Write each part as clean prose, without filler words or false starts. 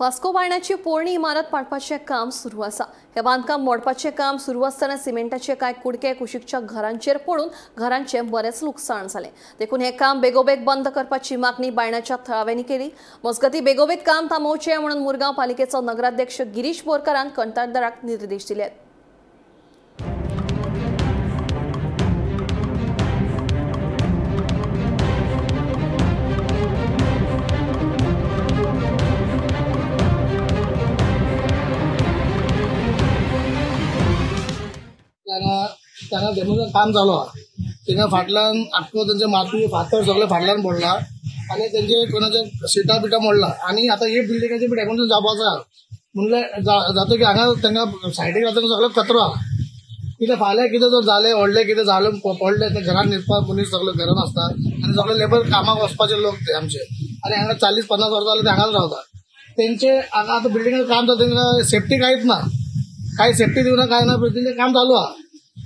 वास्को बायणाची पोरणी इमारत पाडपाचें काम सुरू आसा। हे बांदकाम मोडपाचें काम सुरू आसतना सिमेंटाचे कांय कुडके कुशीकच्या घरांचेर पडून घरांचें बरेंच लुकसाण जालें। देखून हें काम बेगोबेग बंद करपाची मागणी बायणाच्या थळाव्यांनी केली। मजगतीं बेगोबेग काम थांबोवचें म्हणून मुरगांव पालिकेचो नगराध्यक्ष गिरीश बोरकारान कंत्राटदाराक निर्देश दिले। तांगा डेमोचं काम चालू आहा। तेंगा फाटल्यान आख्खो तेंचे माती फातर सगळे फाटल्यान पडला आनी तेंचे कोणाचे सिटा बिटा मोडला आनी आतां हे बिल्डिंगाचे बी डेमोशन जावपाचो आहा। म्हणल्यार जाता की हांगा तांकां सायडीक आतां सगळो कचरो आहा। कितें फाल्यां कितें जर जालें व्हडलें कितें जालें पडलें तें घरान न्हिदपाक मनीस सगळे घरान आसता आनी सगळे लेबर कामाक वचपाचे लोक ते आमचे आनी हांगा 40-50 वर्सां जालें ते हांगाच रावता। तेंचे हांगा आतां बिल्डिंगाचें काम जाता तेंकां सेफ्टी कांयच ना, कांय सेफ्टी दिवना कांय ना, तेंचें काम चालू आहा।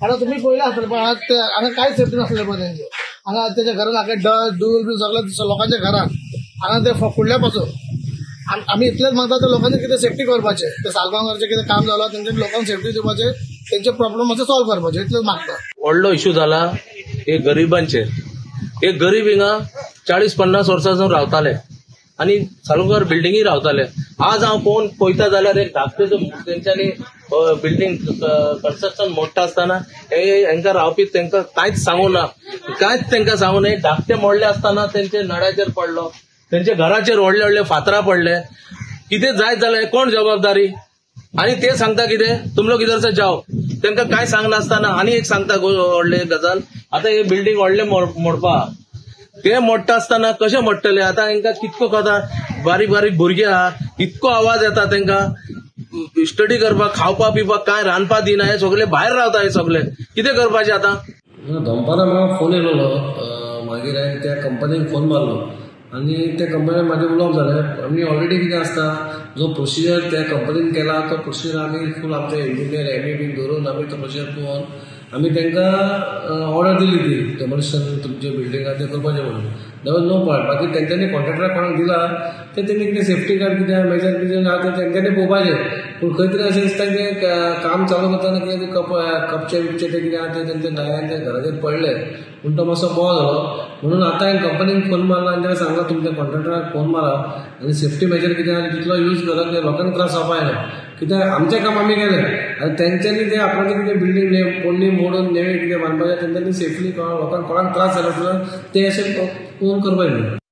आतां तुमी पळयलां आसतलें पण हांगा कांय सेफ्टी नासलें पळय तेंचे हांगा तेच्या घरान हांगा डस्ट धूल बी सगळें लोकांच्या घरान हांगा ते फुडल्या पासून आमी इतलेंच मागता ते लोकांनी कितें सेफ्टी करपाचें, ते सालगांवचे कितें काम जालां तेंचे लोकांक सेफ्टी दिवपाचें, तेंचे प्रॉब्लम मातशें सॉल्व करपाचें इतलेंच मागता। व्हडलो इशू जाला हे गरिबांचेर। हे गरीब हिंगा 40-50 वर्सां सावन रावताले आनी सालगांवकार बिल्डिंगी रावताले। आज हांव पळोवन पळयता जाल्यार एक धाकटे तेंच्यांनी बिल्डिंग कन्स्ट्रक्शन मोडटा आसतना हे हांकां रावपी तांकां कांयच सांगू ना, कांयच तांकां सांगू ना। धाकटे मोडले आसतना तेंचे नळ्याचेर पडलो, तेंच्या घराचेर व्हडले व्हडले फातरां पडले। कितें जायत जाल्यार कोण जबाबदारी? आनी ते सांगता कितें तुम लोक इधर से जाओ, तांकां कांय सांगनासतना। आनी एक सांगता व्हडले गजाल, आतां हे बिल्डिंग व्हडले मोडपा, ते मोडटा आसतना कशें मोडटले? आतां हांकां कितको कथा बारीक बारीक भुरगीं आहा, इतको आवाज येता तांकां स्टडी करपाक, खावपा पिवपाक कांय रांदपा दिना, हे सगळे भायर रावता, हे सगळे कितें करपाचें आतां? दनपारां म्हाका फोन येयलेलो, मागीर हांवें त्या कंपनीक फोन मारलो आनी त्या कंपनीन म्हाजें उलोवप जालें। आमी ऑलरेडी कितें आसता जो प्रोसिजर त्या कंपनीन केला तो प्रोसिजर आमी फूल आमचे इंजिनियर एम ई बीन धरून आमी तो प्रोसिजर पळोवन आमी तांकां ऑर्डर दिली ती डेमोलिशन तुमचे बिल्डिंग आहा तें करपाचें म्हणून। There was no part. बाकी तेंच्यांनी कॉन्ट्रॅक्टराक कोणाक दिला तें तेणी कितें सेफ्टी गार्ड कितें मेजर कितें आहा तें तेंच्यांनी पळोवपाचें। पूण खंय तरी अशें दिसता की काम चालू करतना कितें कपचे बिपचे ते कितें आहा ते तेंच्या नळ्यांच्या घराचेर पडले पूण तो मातसो बोव जालो म्हणून आतां हांवें कंपनीक फोन मारला आनी ताका सांगलां तुमच्या कॉन्ट्रॅक्टराक फोन मारा आनी सेफ्टी मेजर कितें आहा तितलो यूज करा की लोकांक त्रास जावपा जायना। कित्याक आमचें काम आमी केलें आनी तेंच्यांनी तें आपणाचें कितें बिल्डींग पोरणी मोडून नवें कितें बांदपाचें तेंच्यांनी सेफली लोकांक कोणाक त्रास जालो तें अशें पळोवन करपाक जाय।